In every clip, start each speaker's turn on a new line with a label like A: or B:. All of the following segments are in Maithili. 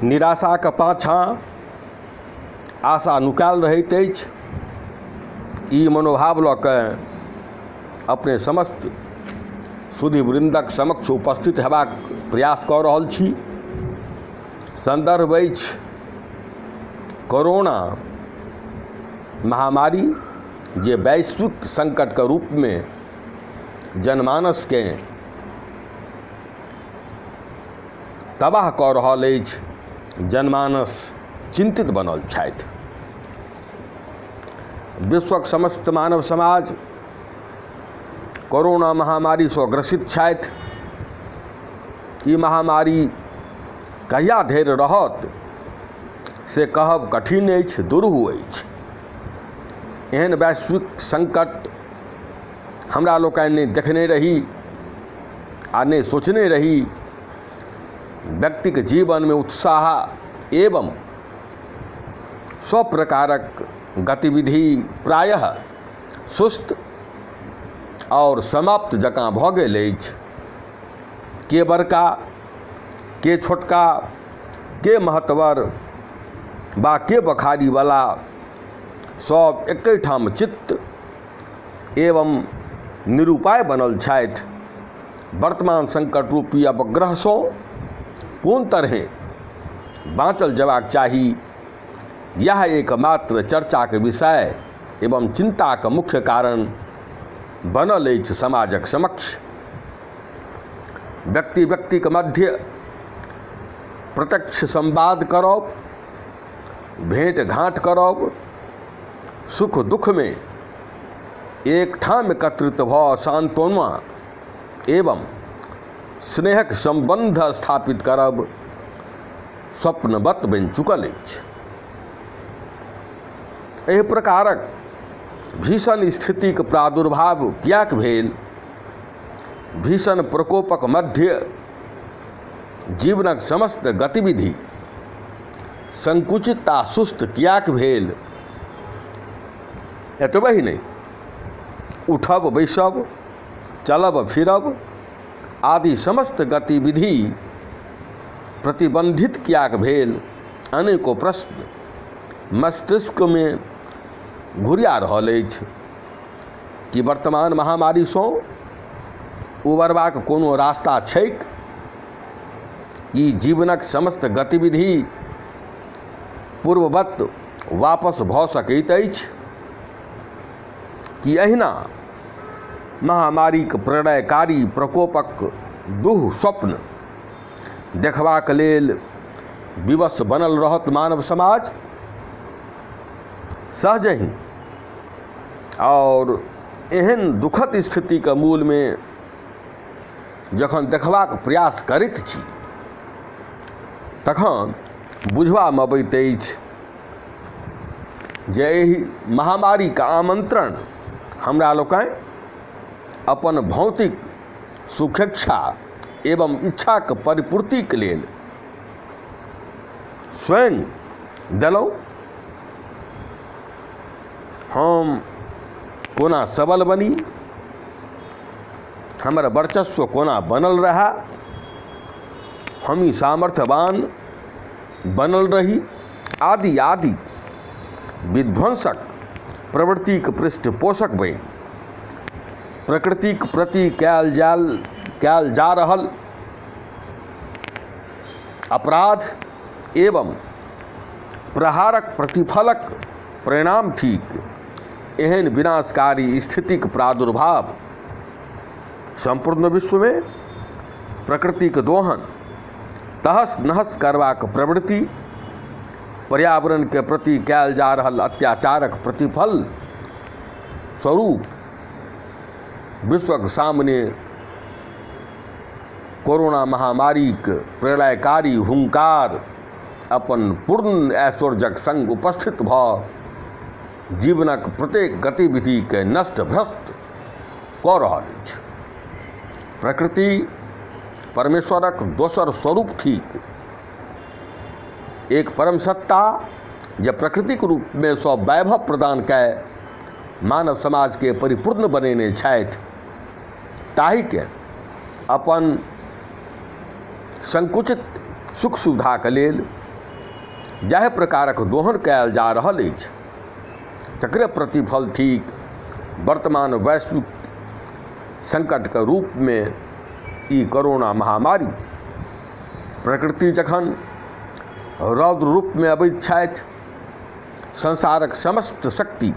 A: निराशाक पाछाँ आशा नुकायल रहैत अछि। ई मनोभाव लऽ कऽ अपने समस्त सुधीवृन्दक समक्ष उपस्थित हेबाक प्रयास कऽ रहल छी। सन्दर्भ अछि कोरोना महामारी, जे वैश्विक सङ्कटके रूपमे जनमानसकेँ तबाह कऽ रहल अछि। जनमानस चिन्तित बनल छथि। विश्वक समस्त मानव समाज कोरोना महामारीसँ ग्रसित छथि। ई महामारी कहिया धरि रहत से कहब कठिन अछि, दुरूह अछि। एहन वैश्विक सङ्कट हमरा लोकनि नहि देखने रही आ नहि सोचने रही। व्यक्तिके जीवनमे उत्साह एवं सब प्रकारक गतिविधि प्रायः सुस्त आओर समाप्त जकाँ भऽ गेल अछि। के बड़का, के छोटका, के महतबर वा के बखारीवला, सब एकेठाम चित्त एवं निरुपाय बनल छथि। वर्तमान सङ्कट रूपी अपग्रहसँ कोन तरहेँ बाँचल जयबाक चाही, इएह एकमात्र चर्चाके विषय एवं चिन्ताके मुख्य कारण बनल अछि समाजक समक्ष। व्यक्ति व्यक्तिके मध्य प्रत्यक्ष संवाद करब, भेँट घाँट करब, सुख दुखमे एकठाम एकत्रित भऽ सान्त्वना एवं स्नेहक सम्बन्ध स्थापित करब स्वप्नवत बनि चुकल अछि। एहि प्रकारक भीषण स्थितिक प्रादुर्भाव किएक भेल? भीषण प्रकोपक मध्य जीवनक समस्त गतिविधि संकुचित आ सुस्त किएक भेल? एतबे ही नहि, उठब बैसब, चलब फिरब आदि समस्त गतिविधि प्रतिबंधित किएक भेल? अनेको प्रश्न मस्तिष्कमे घुरिया रहल अछि। कि वर्तमान महामारीसँ उबरबाक कोनो रास्ता छैक? की जीवनक समस्त गतिविधि पूर्ववत वापस भऽ सकैत अछि? कि एहिना महामारीक प्रलयकारी प्रकोपक दुःस्वप्न देखबाक लेल विवश बनल रहत मानव समाज? सहजहि आओर एहन दुखद स्थितिके मूलमे जखन देखबाक प्रयास करैत छी तखन बुझबामे अबैत अछि जे एहि महामारीके आमन्त्रण हमरा लोकनि अपन भौतिक सुखेच्छा एवं इच्छाके परिपूर्तिके लेल स्वयं देलहुँ। हम कोना सबल बनी, हमर वर्चस्व कोना बनल रहए, हम ई सामर्थ्यवान बनल रही, आदि आदि विध्वंसक प्रवृत्तिक पृष्ठपोषक बनि प्रकृतिक प्रति कयल जा रहल अपराध एवं प्रहारक प्रतिफलक परिणाम थिक एहन विनाशकारी स्थितिक प्रादुर्भाव। सम्पूर्ण विश्वमे प्रकृतिक दोहन, तहस नहस करबाक प्रवृत्ति, पर्यावरणके प्रति कयल जा रहल अत्याचारक प्रतिफल स्वरूप विश्वक सामने कोरोना महामारीक प्रलयकारी हुंकार अपन पूर्ण ऐश्वर्यक सङ्ग उपस्थित भऽ जीवनक प्रत्येक गतिविधिके नष्ट भ्रष्ट कऽ रहल अछि। प्रकृति परमेश्वरक दोसर स्वरूप थिक। एक परम सत्ता जे प्रकृतिक रूपमे सब वैभव प्रदान कए मानव समाजके परिपूर्ण बनेने छथि, ताहिके अपन संकुचित सुख सुविधाके लेल जाहि प्रकारक दोहन कयल जा रहल अछि तकरे प्रतिफल थिक वर्तमान वैश्विक संकटके रूपमे ई कोरोना महामारी। प्रकृति जखन रौद्र रूपमे अबैत छथि, संसारक समस्त शक्ति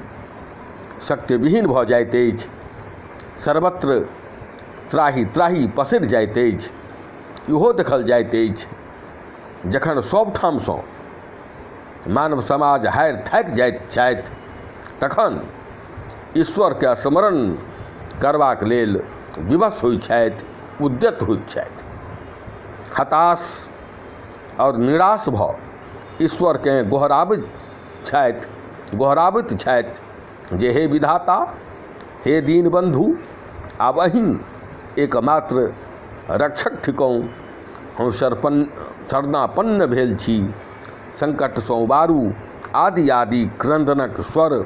A: शक्तिविहीन भऽ जाइत अछि, सर्वत्र त्राहि त्राहि पसरि जाइत अछि। इहो देखल जाइत अछि जखन सभठामसँ मानव समाज हारि थाकि जाइत छथि तखन ईश्वरके स्मरण करबाक लेल विवश होइ छथि, उद्यत होइत छथि। हताश आओर निराश भऽ ईश्वरकेँ गोहराबैत छथि, गोहराबैत छथि जे हे विधाता, हे दीनबन्धु, आब अहीँ एकमात्र रक्षक थिकहुँ, हम शरणापन्न भेल छी, संकटसँ उबारू आदि आदि क्रन्दनक स्वर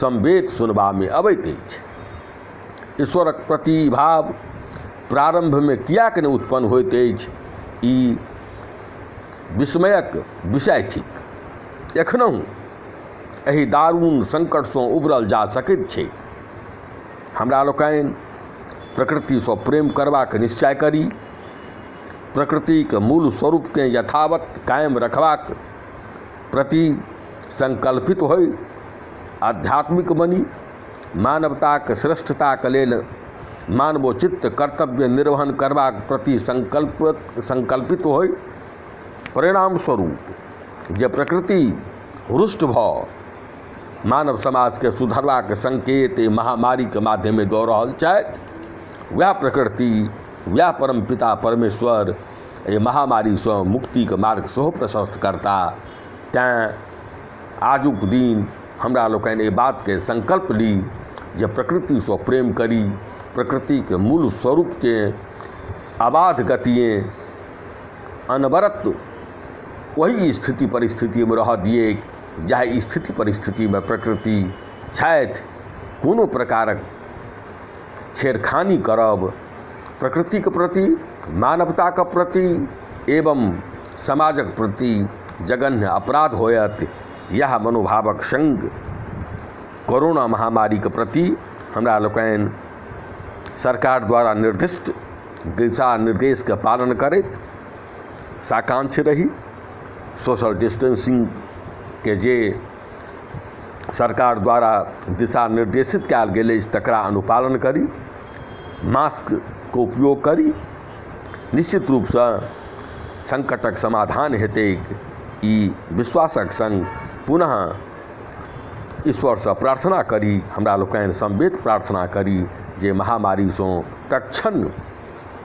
A: संवेद सुनबामे अबैत अछि। ईश्वरक प्रति ई भाव प्रारम्भमे किएक नहि उत्पन्न होइत अछि, ई विस्मयक विषय थिक। एखनहुँ एहि दारुण संकटसँ उबरल जा सकैत छैक। हमरा लोकनि प्रकृतिसँ प्रेम करबाक निश्चय करी, प्रकृतिक मूल स्वरूपकेँ यथावत कायम रखबाक प्रति संकल्पित होइ, आध्यात्मिक बनी, मानवताक श्रेष्ठताक लेल मानवोचित कर्तव्य निर्वहन करबाक प्रति संकल्पित होइ। परिणाम स्वरूप जे प्रकृति रुष्ट भऽ मानव समाजके सुधरबाक संकेत एहि महामारीके माध्यमे दऽ रहल छथि, वएह प्रकृति, वएह परमपिता परमेश्वर एहि महामारीसँ मुक्तिके मार्ग सेहो प्रशस्त करता। तैँ आजुक दिन हमरा लोकनि एहि बातके संकल्प ली जे प्रकृतिसँ प्रेम करी, प्रकृतिके मूल स्वरूपके अबाध गतिए अनवरत ओहि स्थिति परिस्थितिमे रहऽ दियैक जाहि स्थिति परिस्थितिमे प्रकृति छथि। कोनो प्रकारक छेड़खानी करब प्रकृतिके प्रति, मानवताके प्रति एवं समाजक प्रति जघन्य अपराध होयत। इएह मनोभावक सङ्ग कोरोना महामारीके प्रति हमरा लोकनि सरकार द्वारा निर्दिष्ट दिशा निर्देशके पालन करैत साकांक्ष रही। सोशल डिस्टेंसिंगके जे सरकार द्वारा दिशा निर्देशित कयल गेल अछि तकरा अनुपालन करी, मास्कके उपयोग करी। निश्चित रूपसँ सङ्कटक समाधान हेतैक, ई विश्वासक सङ्ग पुनः ईश्वरसँ प्रार्थना करी। हमरा लोकनि समवेत प्रार्थना करी जे महामारीसँ तत्क्षण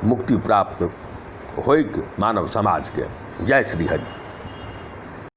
A: मुक्ति प्राप्त होइक मानव समाजके। जय श्री हरि।